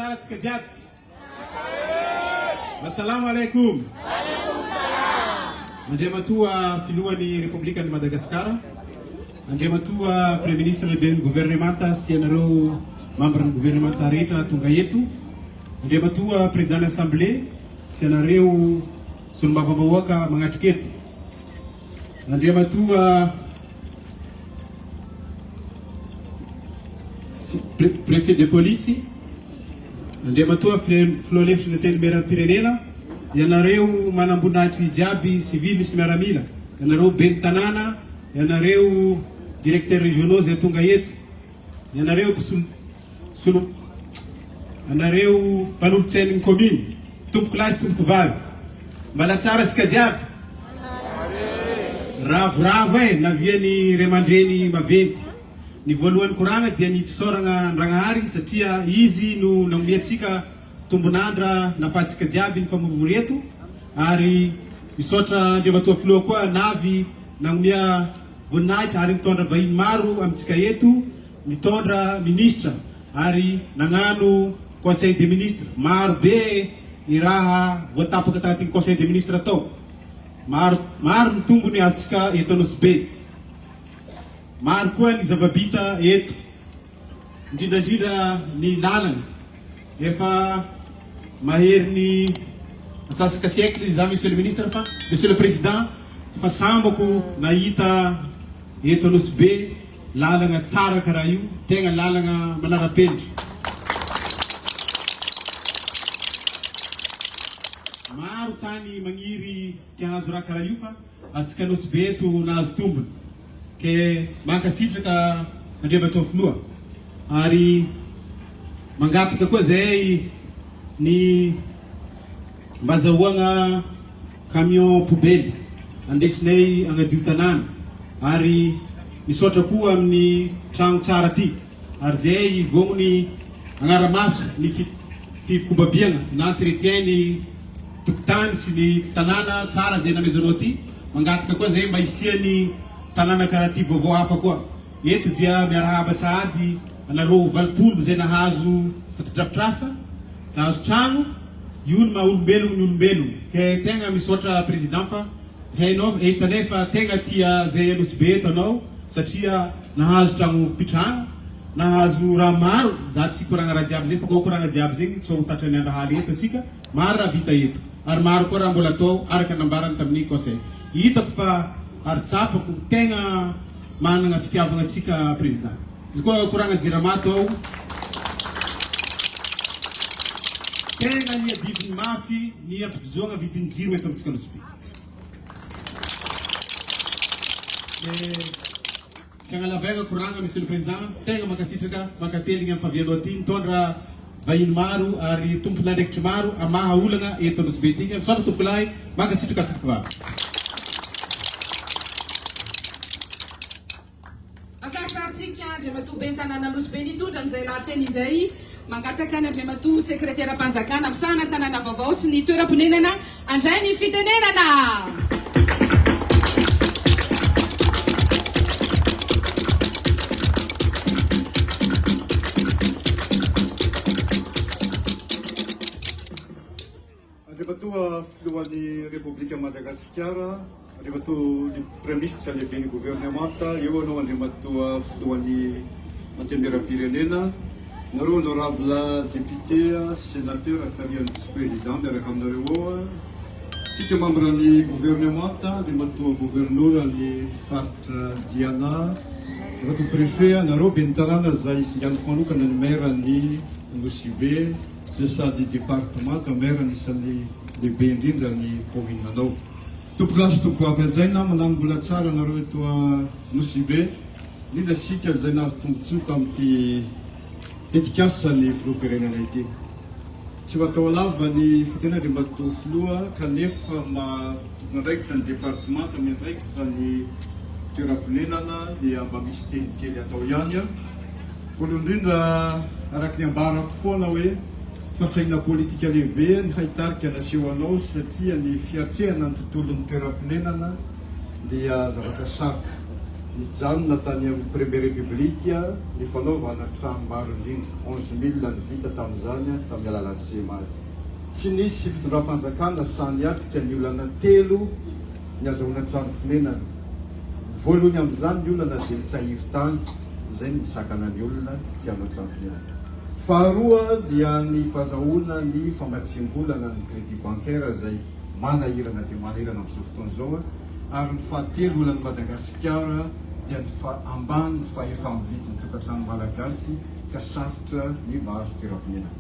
tsara tsika jiaby? Assalamo alaikum. Andriamatoa Filohan'ny Repoblikan'i Madagasikara, Andriamatoa Praiminisitra lehiben'ny governemanta sy ianareo mambran'ny governemanta rehetra tonga eto, Andriamatoa Président-n'ny Assemblée sy ianareo solombavambahoaka magnatrika eto, Andriamatoa Préfet de police, Andriamatoa Filoha lefitry ny Antenimierampirenena, ianareo manamboninahitry jiaby sivily sy miaramila, ianareo ben'ny tanàna, ianareo directeurs régionaux izay tonga eto, ianareo mpisolo solo anareo mpanolotsain'ny commune, tompoko lahy sy tompoko vavy, mbala tsara tsika jiaby? Ravoravo e, navian'ny ray aman-dreny maventy. Ny voalohany koragna dia ny fisaoragna an-dragnahary satria izy no nagnomea antsika tombon'andra nafahantsika jiaby nifamorivory eto ary misaotra Andriamatoa Filoha koa navy nagnomea voninahitra ary nitondra vahiny maro amintsika eto, nitondra ministra ary nagnano conseil des ministres. Maro be ny raha voatapaka tagnatin'ny conseil des ministres tao. Maro maro ny tombony azontsika eto Anosibe. Maro koa ny zava-bita eto, indrindra indrindra ny lalana. Efa maherin'ny antsasaka siècle izy izany Monsieur le Ministre fa, Monsieur le Président, fa sambako nahita eto Anosibe lalana tsara karaha io, tegna lalana manara-penitra. Maro tany magniry te hahazo raha karaha io fa Antsika Nosy Be eto nahazo tombony ke mankasitraka Andriamatoa Filoha ary mangataka koa zay ny mba azahoagna camion poubelle andesinay agnadio tanàna ary misaotra koa amin'ny tragno tsara ty ary zay vognony agnaramaso ny fikobabiagna na entretien ny tokotany sy ny tanàna tsara zay namezanao aty, mangataka koa zay mba hisiany tanàna karaha ty vaovao hafa koa eto dia miarahaba sahady anareo 80 zay nahazo fotodrafitrasa nahazo tragno, io ny maha olombelogno ny olombelogno ke tegna misaotra président fa hainao hitanay fa tegna tia zay Anosibe eto anao satria nahazo tragno fipitrahagna nahazo raha maro za tsy hikoragna raha jiaby zay fa koa koragna jiaby zegny tsy ho tratran'ny andrahaly eto asika. Maro raha vita eto ary maro koa raha mbola atao araka ny nambarany tamin'ny conseil. Hitako fa ary tsapako tegna managna fitiavagna antsika président. Izy koa koragna jirama atao tegna niadiviny mafy ny hampijojoagna vidin'ny jiro eto amintsika Nosy Be. Tsy agnalavaigna koragna Monsieur le Président, tegna mankasitraka, mankateligny amin'ny fahavianao aty, nitondra vahiny maro ary tompon'andraikitry maro hamaha olagna eto Anosibe ity. Misaotra tompokolahy, mankasitraka tompokovavy. Ankasitrahantsika Andriamatoa Ben'ny Tanàna Anosibe nitondra an'izay lahateny izay. Mangataka an' Andriamatoa Sekreteram-panjakana misahana ny tanàna vaovao sy ny toeram-ponenana handray ny fitenenana. Andriamatoa Filohan'ny Repoblikan'i Madagasikara, Andriamatoa Praiminisitra Lehiben'ny Governemanta, eo anao Andriamatoa Filohan'ny Antenimierampirenena, nareo Honorable Député, Sénateur tarihan'ny Vice-Président miaraka aminareo ao, tsika membre ny Governemanta, Andriamatoa Governora ny Faritra Diana, Andriamatoa Préfet, nareo Ben'ny Tanàna izay singaniko manokana ny Maire ny Nosy Be, Izay sady departemanta, maire anisan'ny lehibe indrindra ny commune anao. Tompokolahy sy tompokovavy hajaina, manano mbola tsara anareo eto Nosy Be, indrindra isika izay nahazo tombontsoa tamin'ity tetikasa ny filoham-pirenena ity. Tsy ho atao lava ny fitenenana Andriamatoa Filoha kanefa maha tompon'andraikitra ny departemanta miandraikitra ny toeram-ponenana dia mba misy teny kely atao ihany. Voalohany indrindra, araka ny ambarako foana hoe fasahiana politika lehibe ny haitarika naseho anao satria ny fiatrehana ny tontolon'ny toeram-ponenana dia zavatra sarotra. Nijanona tany amin'ny Première République ny fanaovana trano maro indrindra, 11,000 no vita tamin'izany tamin'ny alalan'ny Seimad. Tsy nisy fitondram-panjakana sahy niatrika ny olana telo ny azahoana trano fonenana. Voalohany amin'izany ny olana dia ny tahiry tany, izay no misakana ny olona tsy hanao trano fonenana. Faharoa dia ny fahazahoana ny famatsiam-bola na ny crédit bancaire izay manahirana dia manahirana amin'izao fotoana izao. Ary ny fahatelo olan'i Madagasikara dia ny fa ambany ny fahefa-mividin'ny tokantrano malagasy ka sarotra ny mahazo toeram-ponenana.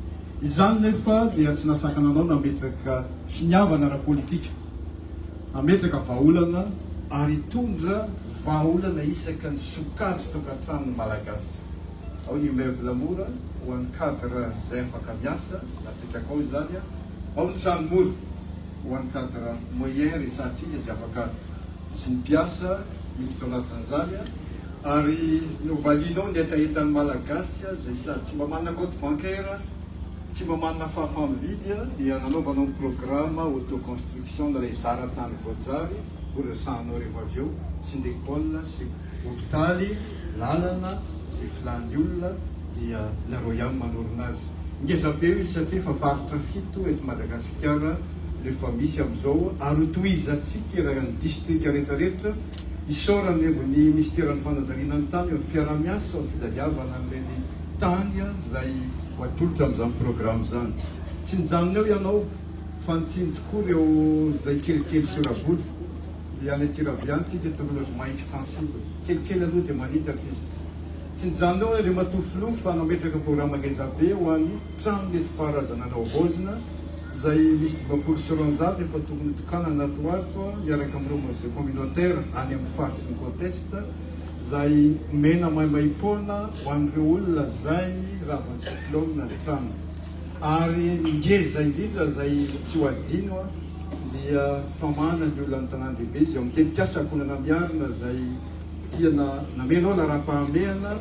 Izany nefa dia tsy nahasakana anao nametraka finiavana ara-politika, hametraka vahaolana ary hitondra vahaolana isaka ny sokajy tokantranon'ny Malagasy. Ao ny immeuble mora ho an'ny cadre izay afaka miasa, napetrakao izany, ao ny trano mora. Ho an'ny cadre moyen resahantsika izay afaka sy ny mpiasa miditra ao anatin'izany ary novalianao ny hetahetan'ny Malagasy izay sady tsy mba manana compte bancaire, tsy mba manana fahafaha-mividy dia nanaovanao ny programme auto-construction ilay zara tany voajary ho resahanao rehefa avy eo sy ny école sy hopitaly, lalana, izay filàn'ny olona dia nareo ihany manorina azy. Ngeza be io izy satria efa faritra fito eto Madagasikara no efa misy amin'izao ary ho tohizantsika eran'ny distrika rehetra rehetra. Isaorana anivon'ny minisiteran'ny fanajariana ny tany amin'ny fiaraha-miasa amin'ny fitadiavana an'ireny tany izay ho atolotra amin'izany programa izany. Tsy nijanona eo ianao fa nitsinjo koa ireo izay kelikely sora-bola. Dia any Antsirabe any tsika tokony logement extensible. Kelikely aloha dia manitatra izy. Tsy nijanona eo Andriamatoa Filoha fa nametraka programa ngezabe ho an'ny trano nentim-paharazana nohavaozina izay misy 250 efa tokony hotokanana ato ho ato miaraka amin'ireo maison communautaire any amin'ny faritry ny Côte Est izay omena maimaimpoana ho an'ireo olona izay ravan'ny cyclone ny tranony. Ary ny ngeza indrindra izay tsy ho adino dia famahana ny olan'ny tanàn-dehibe izay ao amin'ny tetikasa Ankohonana Miarina izay tiana namenao laharam-pahamehana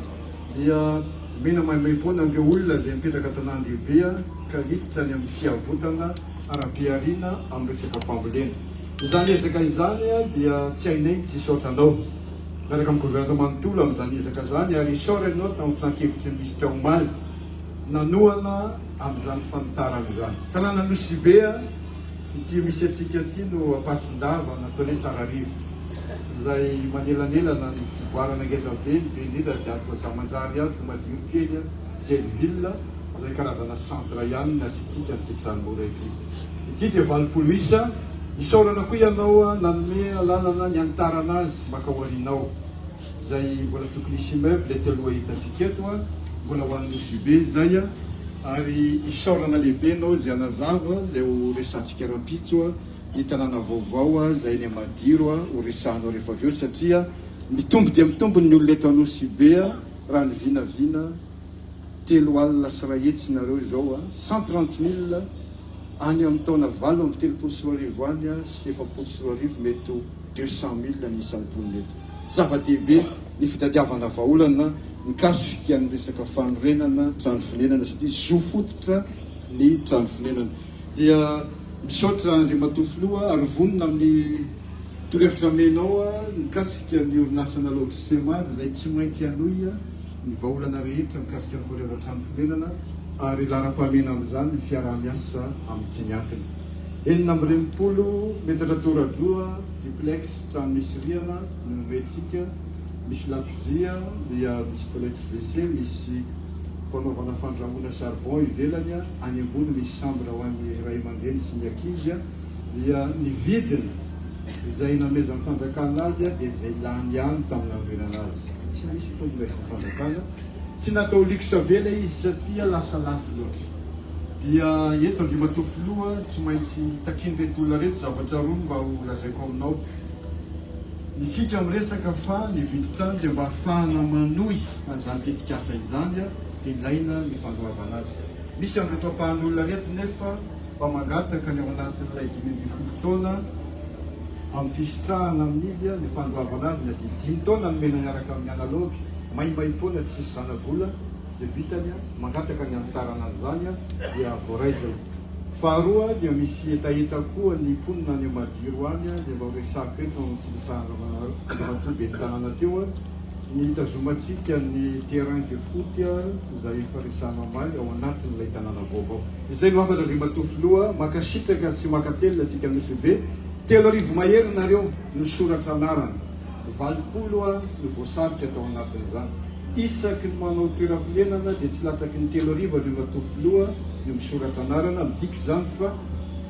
dia omena maimaimpoana an'ireo olona izay mipetraka an-tanàn-dehibe ka miditra any amin'ny fiavotana ara-pihariana amin'ny resaka fambolena. Izany ezaka izany dia tsy hainay ny tsy hisaotra anao miaraka amin'ny governemanta manontolo amin'izany ezaka izany ary isaorana ianao tamin'ny filankevitry ny minisitra omaly nanohana amin'izany fanitarana izany. Tanàna Nosy-Be ity misy antsika ity no Ampasindava na atao hoe Tsararivotra izay manelanelana ny fivoarana ngezabe ny be indrindra dia ato Ajamanjary ato Madirokely Zely-Ville izay karazana centre ihany ny asiantsika an'ity trano mora ity. Ity dia 80 isa. Isaorana koa ianao nanome alalana ny hanitarana azy maka aoriana ao. Izay mbola tokony hisy immeuble ety aloha hitantsika eto mbola ho an'i Nosy Be izay ary isaorana lehibe ianao izay hanazava izay ho resahantsika rahampitso ny tanàna vaovao izay eny Amadiro ho resahanao rehefa avy eo satria mitombo dia mitombo ny olona eto Anosibe raha ny vinavina 330 nareo izao 130,000 any amin'ny taona 2038 any sy 2040 mety ho 200,000 ny isan'ny mponina eto. Zava-dehibe ny fitadiavana vahaolana mikasika ny resaka fanorenana trano fonenana satria zo fototra ny trano fonenana. Dia misaotra Andriamatoa Filoha ary vonona amin'ny torohevitra amenao mikasika ny orinasa Analogue Semad izay tsy maintsy hanohy ny vahaolana rehetra mikasika ny fanorenana trano fonenana ary laharam-pahamehana amin'izany ny fiaraha-miasa amin'ny tsy miankina. 66 metatra tora-droa, duplex, trano misy rihana no nomentsika, misy lakozia, dia misy toilette sy WC, misy fanaovana fandrahoana charbon ivelany, any ambony misy chambre ho an'ny ray aman-dreny sy ny ankizy, dia ny vidiny izay namezan'ny fanjakana azy dia izay lany ihany tamin'ny nanorenana azy, tsy nisy tombony raisin'ny fanjakana, tsy natao luxe be ilay izy satria lasa lafo loatra. Dia eto Andriamatoa Filoha, tsy maintsy takian'ireto olona ireto zavatra roa no mba ho lazaiko aminao. Isika miresaka fa ny vidin-trano dia mba ahafahana manohy an'izany tetikasa izany dia ilaina ny fandoavana azy. Misy amin'ireto ampahan'olona ireto nefa mba mangataka ny ao anatin'ilay 15 taona amin'ny fisitrahana amin'izy ny fandoavana azy na dia dimy taona nomena niaraka amin'ny analogue maimaimpoana tsisy zanabola izay vitany mangataka ny hanitarana an'izany dia voaray izay. Faharoa dia misy hetaheta koa ny mponina any Madiro any izay mba ho resahako eto tsy resahan'Andriamatoa ben'ny tanàna teo. ny hitazomantsika ny terrain de foot izay efa resahana omaly ao anatin'ilay tanàna vaovao. Izay no hafatra Andriamatoa Filoha, mankasitraka sy mankatelina antsika Nosy-Be, 3000 mahery nareo nisoratra anarana, 80 no voasarika tao anatin'izany. Isaky ny manao toeram-ponenana dia tsy latsaky ny 3000 Andriamatoa Filoha no misoratra anarana, midika izany fa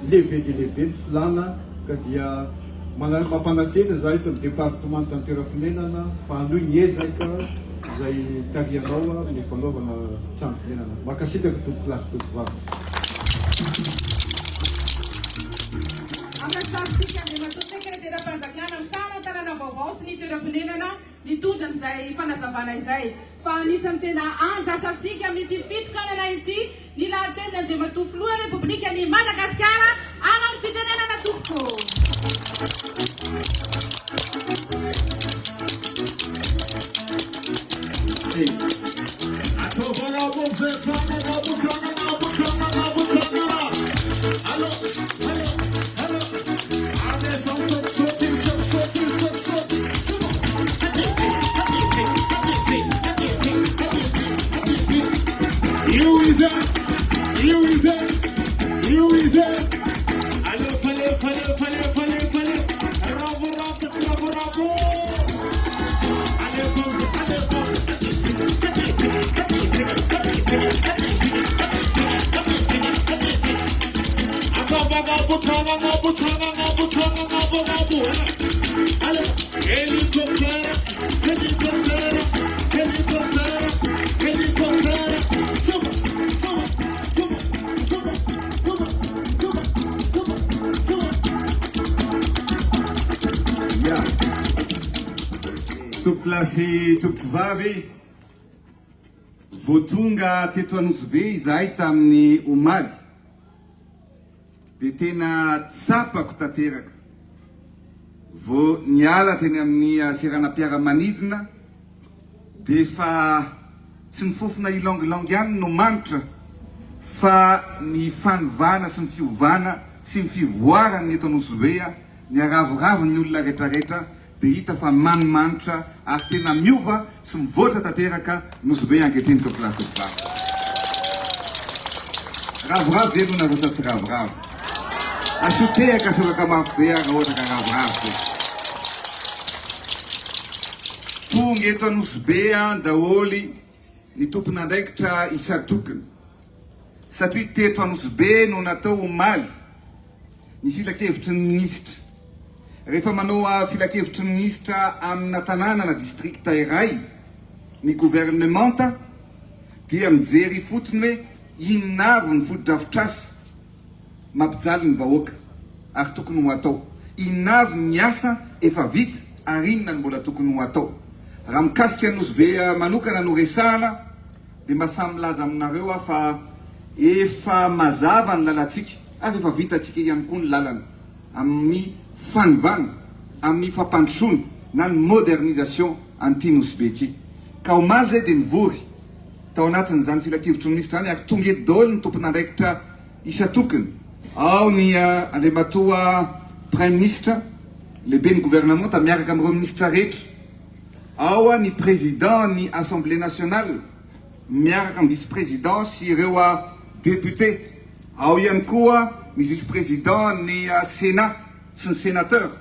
lehibe dia lehibe ny filàna ka dia Mampanantena izahay eto amin'ny departemantan'ny toeram-ponenana fa hanohy ny ezaka izay tarihanao amin'ny fanaovana trano fonenana. Mankasitraka tompokolahy sy tompokovavy. Ankasitrahantsika Andriamatoa Sekreteram-panjakana misahana ny tanàna vaovao sy ny toeram-ponenana nitondra an'izay fanazavana izay fa anisan'ny tena andrasantsika amin'ity fitokanana ity ny lahatenin'Andriamatoa Filohan'ny Repoblikan'i Madagasikara hanao ny fitenenana tompoko. Tompokolahy sy tompokovavy, vao tonga teto Anosibe izahay tamin'ny omaly dia tena tsapako tanteraka vao niala teny amin'ny seranam-piaramanidina dia efa tsy ny fofona ylang-ylang ihany no manitra fa ny fanovana sy ny fiovana sy ny fivoaran'ny eto Anosibe, ny haravoravo ny olona retraretra dia hita fa manimanitra ary tena miova sy mivoatra tanteraka Nosy Be ankehitriny tompolahy tompovavy. Ravoravo ve aloha nareo sa tsy ravoravo? Asio tehaka sy horaka mafy be aho raha ohatra ka ravoravo ve. Tonga eto Anosy Be an daholo ny tompon'andraikitra isan-tokony satria teto Anosy Be no natao omaly ny filankevitry ny minisitra. Rehefa manao filankevitry ny minisitra amina tanàna na distrikta iray ny governemanta dia mijery ifotony hoe inona avy ny fotodrafitrasa mampijaly ny vahoaka ary tokony ho atao, inona avy ny asa efa vita ary inona no mbola tokony ho atao. Raha mikasika an'i Nosy Be manokana no resahana dia mba samy milaza aminareo aho fa efa mazava ny lalantsika ary efa vitantsika ihany koa ny lalana amin'ny fanovana, amin'ny fampandrosoana na ny modernisation an'ity Nosy Be ity. Ka omaly izay dia nivory tao anatin'izany filankevitry ny minisitra izany ary tonga eto daholo ny tompon'andraikitra isan-tokony, ao ny Andriamatoa Praiminisitra, lehiben'ny governemanta miaraka amin'ireo minisitra rehetra, ao ny président ny Assemblée nationale miaraka amin'ny vice président sy ireo députés, ao ihany koa ny vice président ny Sénat sy ny sénateur,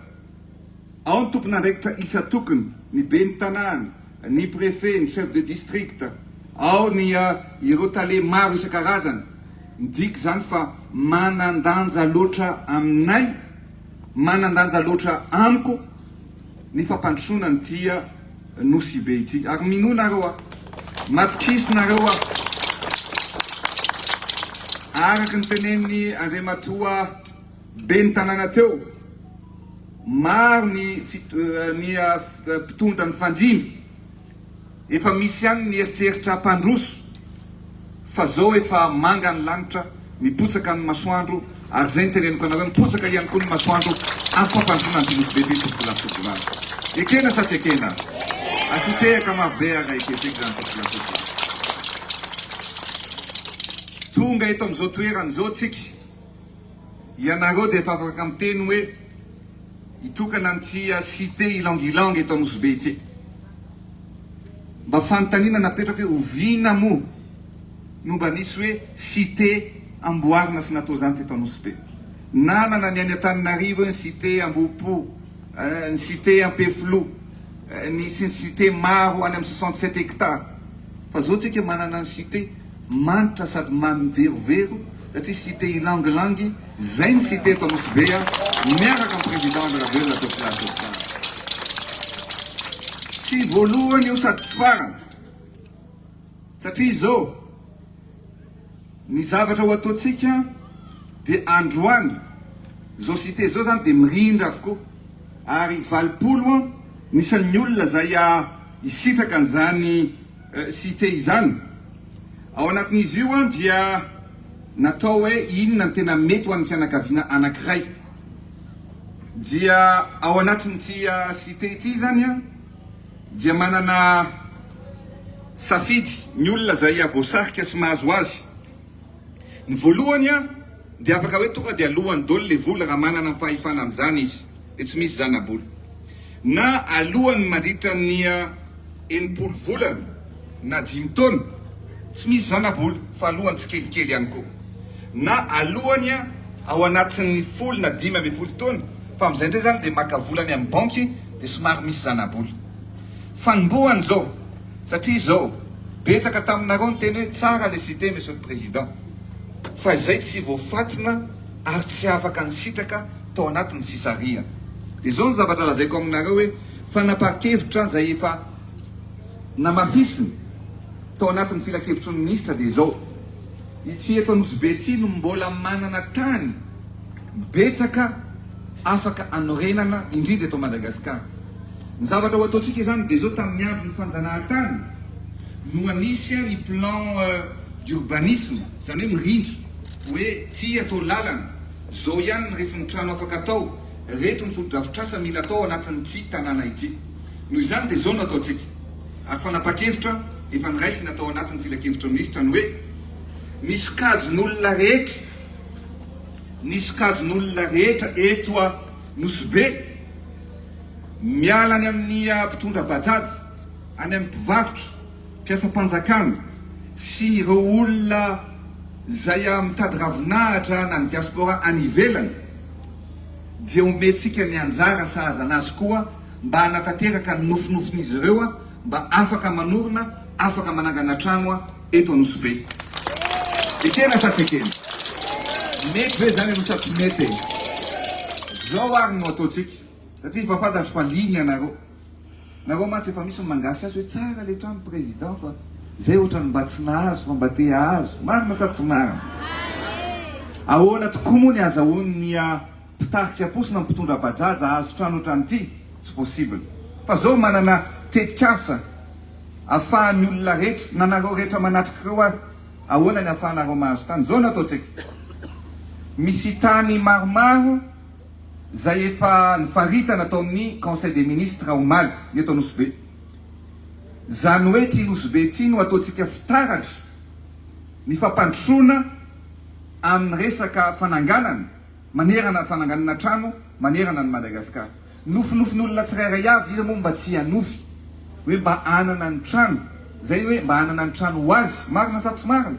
ao ny tompon'andraikitra isan-tokony, ny ben'ny tanàna, ny préfet, ny chef de district, ao ny ireo tale maro isan-karazany. Midika izany fa manan-danja loatra aminay, manan-danja loatra amiko ny fampandrosoana an'ity Nosy Be ity. Ary minoa nareo aho, matokisa nareo aho, araka ny tenenin'i Andriamatoa Ben'ny tanàna teo, maro ny ny mpitondra nifandimby, efa misy ihany ny eritreritra hampandroso fa zao efa manga ny lanitra, mipotsaka ny masoandro ary zay ny teneniko anareo, mipotsaka ihany koa ny masoandro amin'ny fampandrosoana an'ity Nosy Be ity tompokolahy sy tompokovavy. Ekena sa tsy ekena? Asio tehaka mafy be ary raha ekentsika izany tompokolahy sy tompokovavy. Tonga eto amin'izao toerana izao tsika. Ianareo dia efa afaka miteny hoe hitokana an'ity cité Ylang Ylang eto Anosibe ity. Mba fanontaniana napetrako hoe oviana moa no mba nisy hoe cité amboarina sy natao izany teto Anosibe? Nanana ny any Antananarivo hoe ny cité Ambohipo, ny cité Ampefiloha, ny sy ny cité maro any amin'ny 67 hectares. Fa zao tsika manana ny cité manitra sady miverovero satria cité ilangilangy, zay ny cité eto Anosibe a, miaraka amin'ny président Andry Rajoelina atao filaha tompokolahy. Tsy voalohany io sady tsy farany satria izao ny zavatra ho ataontsika dia androany izao cité izao zany dia mirindra avokoa ary 80 ny isan'ny olona izay hisitraka an'izany cité izany. Ao anatin'izy io dia natao hoe inona no tena mety ho an'ny fianakaviana anankiray. Dia ao anatin'ity cité ity izany dia manana safidy ny olona izay voasarika sy mahazo azy. Ny voalohany dia afaka hoe tonga dia alohany daholo ilay vola raha manana ny fahefana amin'izany izy dia tsy misy zana-bola. Na alohany mandritra ny 60 volana na dimy taona tsy misy zana-bola fa alohany tsikelikely ihany koa. Na alohany ao anatin'ny folo na 15 taona fa amin'izay indray izany dia maka vola any amin'ny banky dia somary misy zana-bola. Fanombohana izao. Satria izao, betsaka taminareo niteny hoe tsara le cité Monsieur le Président, fa izay tsy voafatina ary tsy afaka nisitraka tao anatin'ny fisarihana. Dia izao ny zavatra lazaiko aminareo hoe fanapahan-kevitra izay efa namafisiny tao anatin'ny filankevitry ny minisitra dia izao, ity eto Anosibe ity no mbola manana tany betsaka afaka anorenana indrindra eto Madagasikara. Ny zavatra ho ataontsika izany dia izao tamin'ny andron'ny fanjanahantany no anisy ny plan d'urbanisme, izany hoe mirindra hoe ity atao lalana, izao ihany ny refin'ny trano afaka atao, ireto ny fotodrafitrasa mila atao ao anatin'ity tanàna ity. Noho izany dia izao no ataontsika, ary fanapahan-kevitra efa noraisina tao anatin'ny filankevitry ny minisitra ny hoe ny sokajin'olona rehetra, ny sokajin'olona rehetra eto Nosy Be, Miala any amin'ny mpitondra bajaj, any amin'ny mpivarotra, mpiasam-panjakana sy ireo olona izay mitady ravinahitra na ny diaspora any ivelany dia omentsika ny anjara sahaza anazy koa mba hanatanteraka ny nofinofin'izy ireo mba afaka manorina, afaka manangana trano eto Anosibe. Ekena sa tsy ekena? Mety ve izany aloha sa tsy mety e? Zao ary no ataontsika, satria efa fantatro fa liana ianareo. Nareo mantsy efa misy ny mangasihasy hoe tsara le trano président fa zay ohatrany mba tsy nahazo fa mba te hahazo. Marina sa tsy marina? Ahoana tokoa moa ny azahoan'ny mpitarika posy na mpitondra bajaj hahazo trano ohatran'ity? Tsy possible. Fa zao manana tetikasa afahan'ny olona rehetra, na nareo rehetra manatrika ireo ary, ahoana ny afahanareo mahazo tany? Zao no ataontsika, misy tany maromaro izay efa nifaritana tao amin'ny conseil des ministres omaly, ny eto Nosy Be. Izany hoe ity Nosy Be ity no ataontsika fitaratra ny fampandrosoana amin'ny resaka fananganana manerana fananganana trano manerana an'i Madagasikara. Nofinofin'olona tsirairay avy, iza moa mba tsy hanofy hoe mba hanana ny trano, zay hoe mba hanana ny trano ho azy, marina sa tsy marina?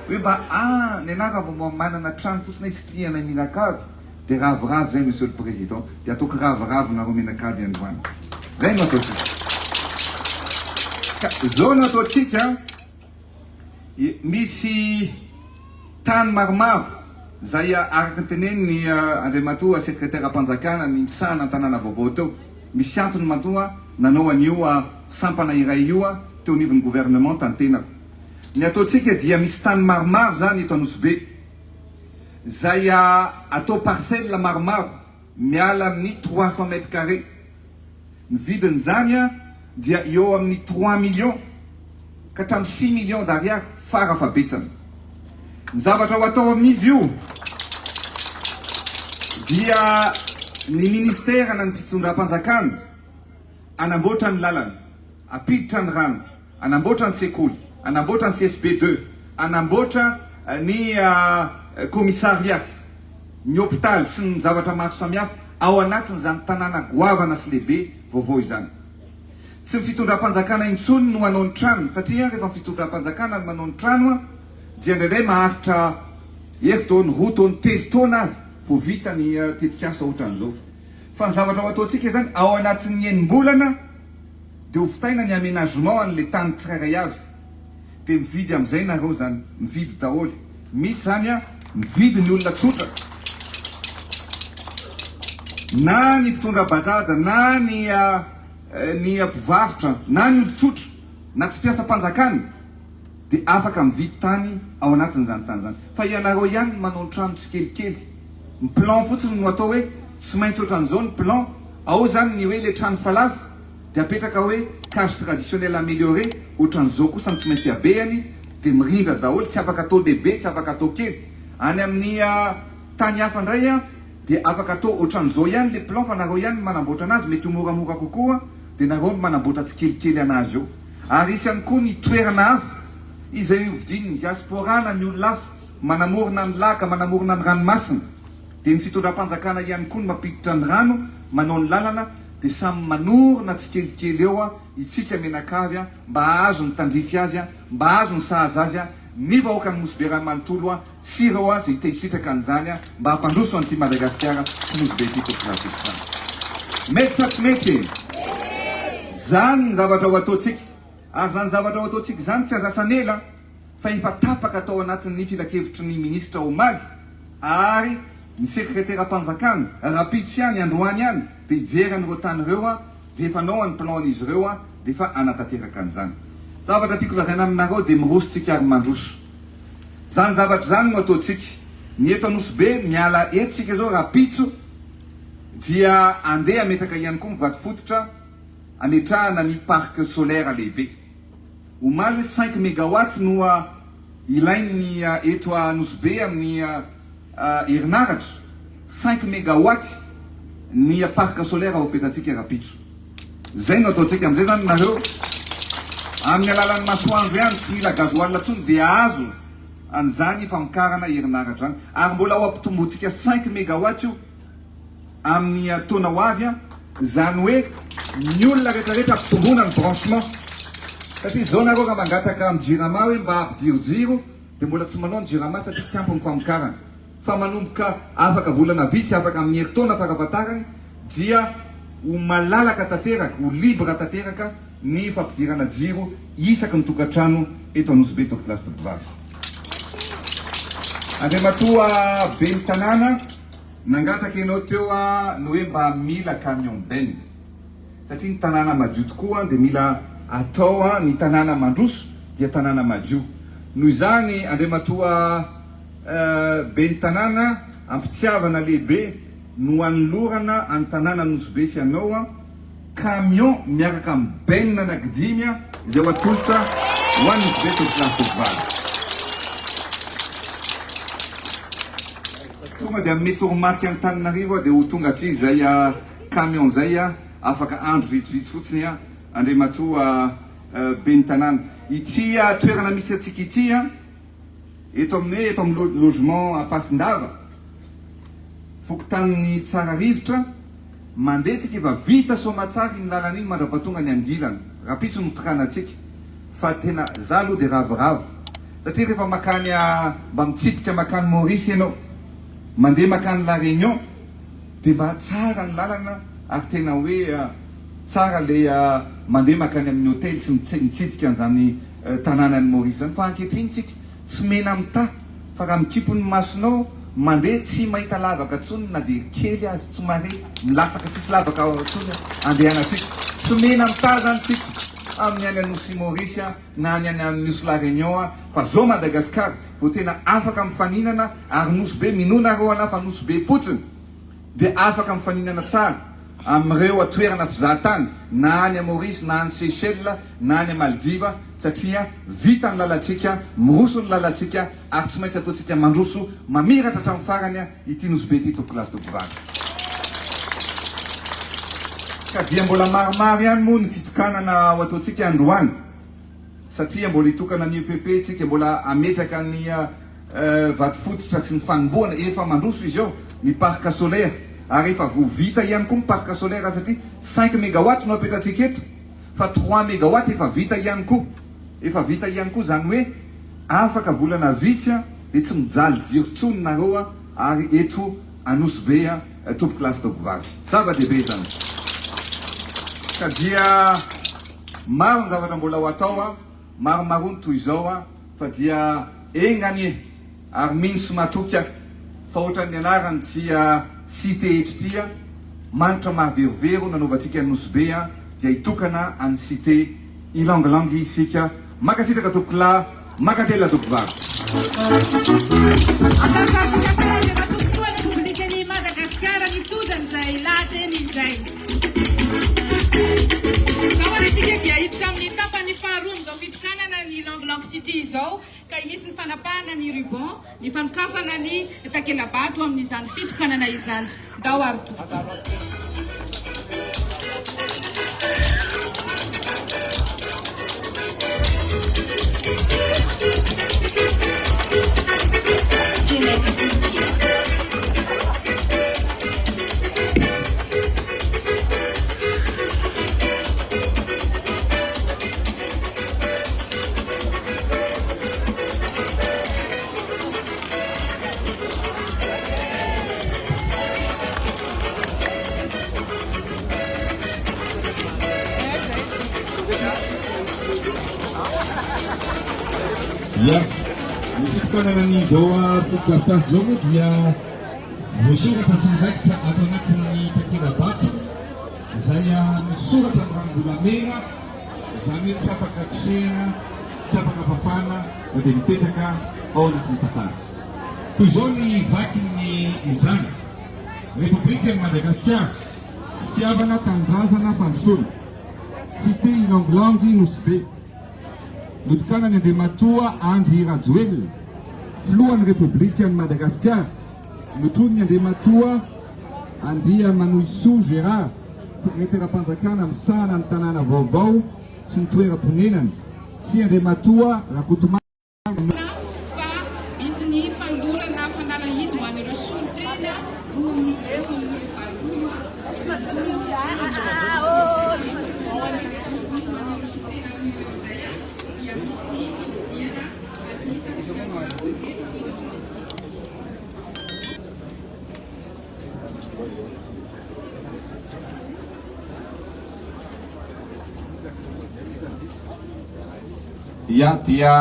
Hoe mba ah ny anah raha vao mba manana trano fotsiny aho hisitrihanay mianakavy dia ravoravo zay Monsieur le Président, dia ataoko ravoravo nareo mianakavy androany. Zay no ataontsika. Ka zao no ataontsika. Misy tany maromaro izay araka ny tenenin'ny Andriamatoa Sekreteram-panjakana ny misahana ny tanàna vaovao teo. Misy antony matoa nanao an'io sampana iray io teo anivon'ny governemanta ny tenako. Ny ataontsika dia misy tany maromaro izany eto Anosibe izay atao parcelle maromaro miala amin'ny 300 mètres carrés. Ny vidin'izany dia eo amin'ny 3 millions ka hatramin'ny 6 millions d'ariary fara fahabetsany. Ny zavatra ho atao amin'izy io dia ny ministera na ny fitondram-panjakana hanamboatra ny lalana, hampiditra ny rano, hanamboatra ny sekoly, hanamboatra ny CSB 2, hanamboatra ny commissariat, ny hopitaly sy ny zavatra maro samihafa ao anatin'izany tanàna goavana sy lehibe vaovao izany. Tsy ny fitondram-panjakana intsony no hanao ny trano satria rehefa ny fitondram-panjakana no manao ny trano dia indraindray maharitra herintaona, roa taona, telo taona ary vao vita ny tetikasa ohatran'izao. Fa ny zavatra ho ataontsika izany ao anatin'ny enim-bolana dia ho vitaina ny aménagement an'ilay tany tsirairay avy. Dia mividy amin'izay nareo izany, mividy daholo. Misy izany an, mividy ny olona tsotra. Na ny mpitondra bajaj, na ny ny mpivarotra, na ny olon-tsotra, na tsy mpiasam-panjakana dia afaka mividy tany ao anatin'izany tany izany. Fa ianareo ihany no manao ny trano tsikelikely. Ny plan fotsiny no atao hoe tsy maintsy ohatran'izao ny plan. Ao izany ny hoe ilay trano falafa dia apetraka hoe cage traditionnelle améliorée, ohatran'izao kosa no tsy maintsy habehany dia mirindra daholo, tsy afaka atao lehibe, tsy afaka atao kely. Any amin'ny tany hafa indray dia afaka atao ohatran'izao ihany ilay plan fa nareo ihany no manamboatra anazy, mety ho moramora kokoa dia nareo no manamboatra tsikelikely anazy eo. Ary hisy ihany koa ny toerana hafa izay hovidian'ny diaspora na ny olona hafa manamorona ny lac, manamorona ny ranomasina. Dia ny fitondram-panjakana ihany koa no mampiditra ny rano, manao ny lalana, dia samy manorina tsikelikely eo isika mianakavy mba hahazo ny tandrify azy, mba hahazo ny sahaza azy ny vahoakan'i Nosy Be ray manontolo sy ireo izay te hisitraka an'izany mba hampandroso an'ity Madagasikara sy Nosy Be ity tompon-dRajoelina. Mety sa tsy mety e? Zany ny zavatra ho ataontsika. Ary izany zavatra ho ataontsika izany tsy andrasan'ela fa efa tapaka tao anatin'ny filankevitry ny minisitra omaly ary ny sekreteram-panjakana rahampitso ihany, androany ihany dia hijery an'ireo tany ireo dia efa hanao ny plan-n'izy ireo dia efa hanatanteraka an'izany. Zavatra tiako lazaina aminareo dia miroso tsika ary mandroso. Izany zavatra izany no ataontsika. Ny eto Anosibe, miala eto tsika izao rahampitso dia andeha hametraka ihany koa ny vatofototra hametrahana ny parc solaire lehibe. Omaly hoe cinq megawatts no ilain'ny eto Anosibe amin'ny herinaratra, cinq megawatts ny parc solaire ho apetratsika rahampitso. Izay no ataontsika amin'izay izany nareo amin'ny alalan'ny masoandro ihany, tsy mila gasoil intsony dia azo an'izany famokarana herinaratra izany. Ary mbola ho ampitombointsika cinq megawatts io amin'ny taona ho avy, izany hoe ny olona rehetra rehetra ampitomboina ny branchement. Satria izao nareo raha mangataka amin'ny jirama hoe mba ampidiro jiro dia mbola tsy manao ny jirama satria tsy ampy ny famokarana. Fa manomboka afaka volana vitsy, afaka amin'ny herintaona farafahatarany dia ho malalaka tanteraka, ho libre tanteraka ny fampidirana jiro isaky ny tokantrano eto Anosibe Tompokolahy sy Tompovavy. Andriamatoa Ben'ny tanàna, nangataka ianao teo ny hoe mba mila camion benne. Satria ny tanàna madio tokoa dia mila atao ny tanàna mandroso dia tanàna madio. Noho izany Andriamatoa Ben'ny tanàna, ampitiavana lehibe no anolorana an'ny tanàna Nosy Be sy anao camion miaraka amin'ny benne anakidimy izay ho atolotra ho an'i Nosy Be Tompokolahy Tompovavy. Tonga dia hanome toromarika Antananarivo aho dia ho tonga aty izay camion izay afaka andro vitsivitsy fotsiny Andriamatoa Ben'ny tanàna. Ity toerana misy antsika ity Eto amin'ny hoe eto amin'ny logement Ampasindava, fokontanin'i Tsararivotra, mandeha tsika efa vita soamatsara iny lalana iny mandrapatonga ny andilana. Rahampitso no tokanantsika. Fa tena za aloha dia ravoravo satria rehefa makany mba mitsidika makany Maurice ianao, mandeha makany La Réunion dia mba tsara ny lalana ary tena hoe tsara le mandeha makany amin'ny hotely sy mitsidika an'izany tanànan'i Maurice zany fa ankehitriny tsika tsy mena mitaha fa raha mikipy ny masonao mandeha tsy mahita lavaka tsony na dia kely aza tsy mare milatsaka tsisy lavaka tsony andehanantsika tsy mena mitaha zany tsika amin'ny any anosy Maurice na any any amin'ny nosy La Réunion fa zao Madagascar vao tena afaka mifaninana ary nosy be minoa nareo anah fa nosy be fotsiny dia afaka mifaninana tsara amin'ireo toerana fizahatany na any Maurice na any Seychelles na any Maldives satria vita ny lalantsika, miroso ny lalantsika ary tsy maintsy ataontsika mandroso mamiratra hatramin'ny farany ity Nosy Be ity Tompokolahy sy Tompovavy. Ka dia mbola maromaro ihany moa ny fitokanana ho ataontsika androany satria mbola hitokana ny EPP tsika, mbola hametraka ny vatofototra sy ny fanombohana, efa mandroso izy eo, ny parc solaire ary efa voa vita ihany koa ny parc solaire satria cinq megawatts no apetratsika eto. Fa trois megawatt efa vita ihany koa. Efa vita ihany koa izany hoe afaka volana vitsy dia tsy mijaly jiro intsony nareo ary eto Anosibe tompokolahy sy tompokovavy. Zava-dehibe izany. Ka dia maro ny zavatra mbola ho atao, maromaroa ny toy izao fa dia enga anie ary mino sy matoky aho fa ohatran'ny anaran'ity cité eto ity manitra mahaverovero nanaovantsika an'i Nosy Be dia hitokana an'i cité Ylang-ylang isika. Mankasitraka tompokolahy, mankatelina tompokovavy. Ankasitraka tsara Andriamatoa Filohan'ny Repoblikan'i Madagasikara nitondra an'izay lahateny izay. Izao ary isika dia hiditra amin'ny tapany faharoa amin'izao fitokanana ny Ylang Ylang City izao ka hisy ny fanapahana ny ruban, ny fanokafana ny takela-bato amin'izany fitokanana izany. Ndao ary tompoko. Ya, ny fitokanana an'izao fotodrafitrasa izao moa dia voasoratra sy miraikitra ato anatin'ny takela-bato izay misoratra amin'ny ranom-bolamena, izany hoe tsy afaka kosehina, tsy afaka fafana fa dia mipetraka ao anatin'ny tantara. Toy izao ny vakin'ny izany, Repoblikan'i Madagasikara, Fitiavana, Tanindrazana, Fandrosoana. Cité Ylang-Ylang, Nosy Be. Notokanan'i Andriamatoa Andry Rajoelina, Filohan'ny Repoblikan'i Madagasikara, notronin'i Andriamatoa Andriamanohisoa Gérard, Sekreteram-panjakana misahana ny tanàna vaovao sy ny toeram-ponenana, sy Andriamatoa Rakotomanga. Fa misy ny fanolorana fanalahidy ho an'ireo solontena roa amin'izy ireo amin'ireo 80 dia misy ny fitsidihana anisan'ny trano eto Ya, dia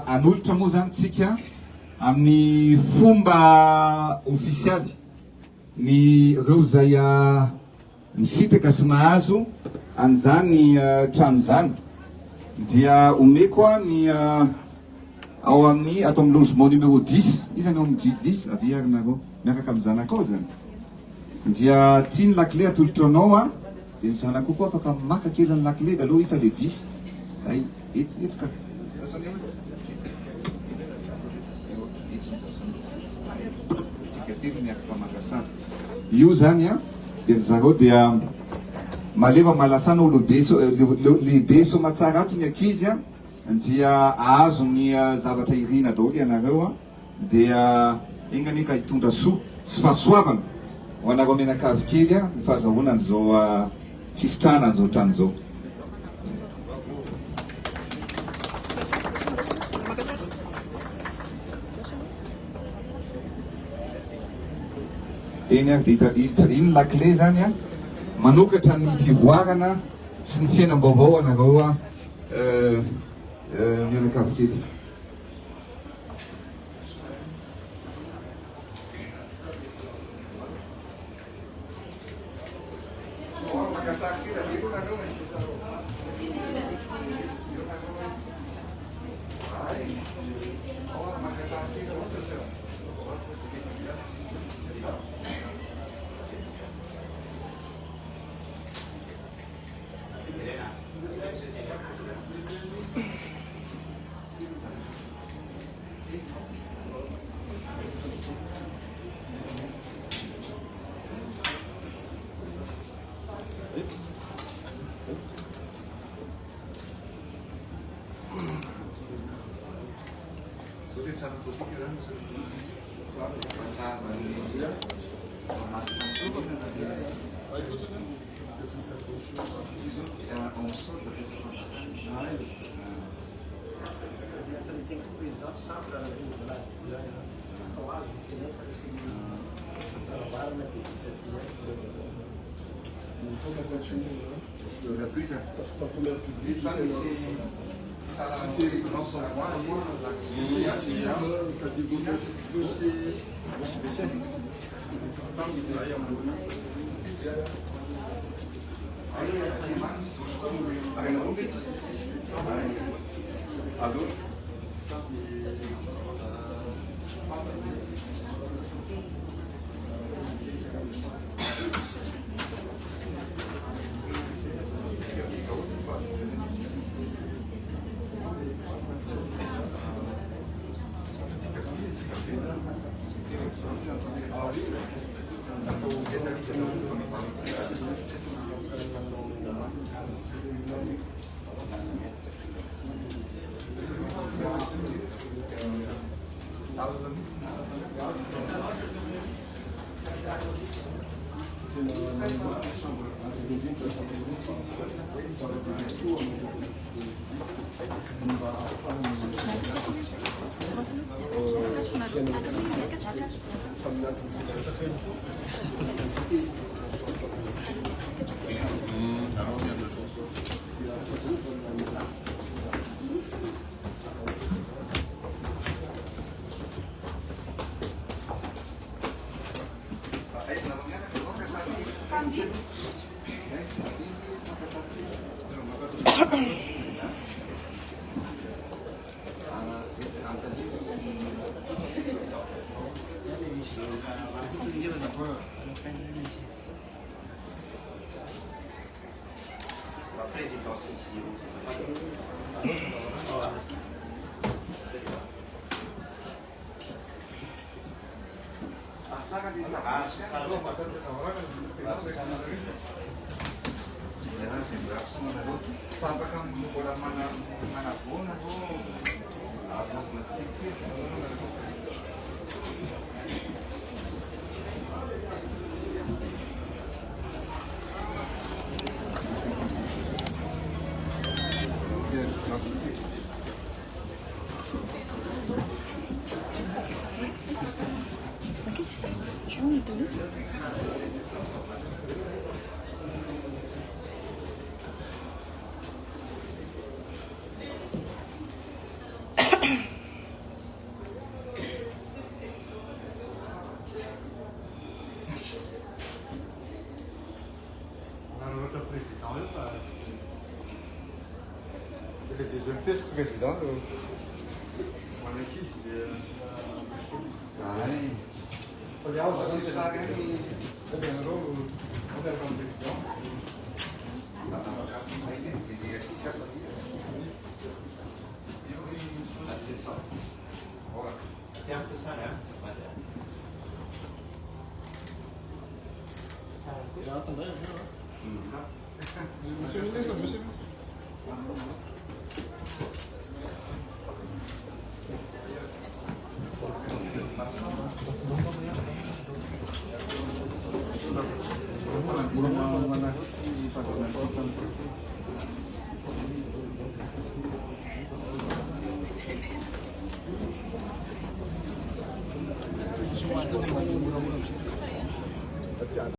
hanolotra moa izany tsika amin'ny fomba ofisialy ny ireo izay misitraka sy mahazo an'izany trano izany. Dia omeko ny ao amin'ny ato amin'ny logement numéro dix. Iza ny ao amin'ny dix? Avia ary nareo miaraka amin'ny zanakao izany. Dia ty ny lakile atolotro anao a. Dia ny zanako koa afaka maka kely ny lakile dia aleo hita le 10. Zay, eto, eto ka. Tsika telo miaraka maka sary. Io zany a, dia ry zareo dia maleva malasana ho lehibe soamatsara ato ny ankizy a, dia ahazo ny zavatra irina daholo ianareo a. Dia enga anie ka hitondra soa sy fahasoavana ho anareo mianakavy kely ny fahazahoana an'izao fisitrahana an'izao trano izao. Eny ary dia hita iny lakile izany an, manokatra ny fivoarana sy ny fiainam-baovao anareo mianakavy kely.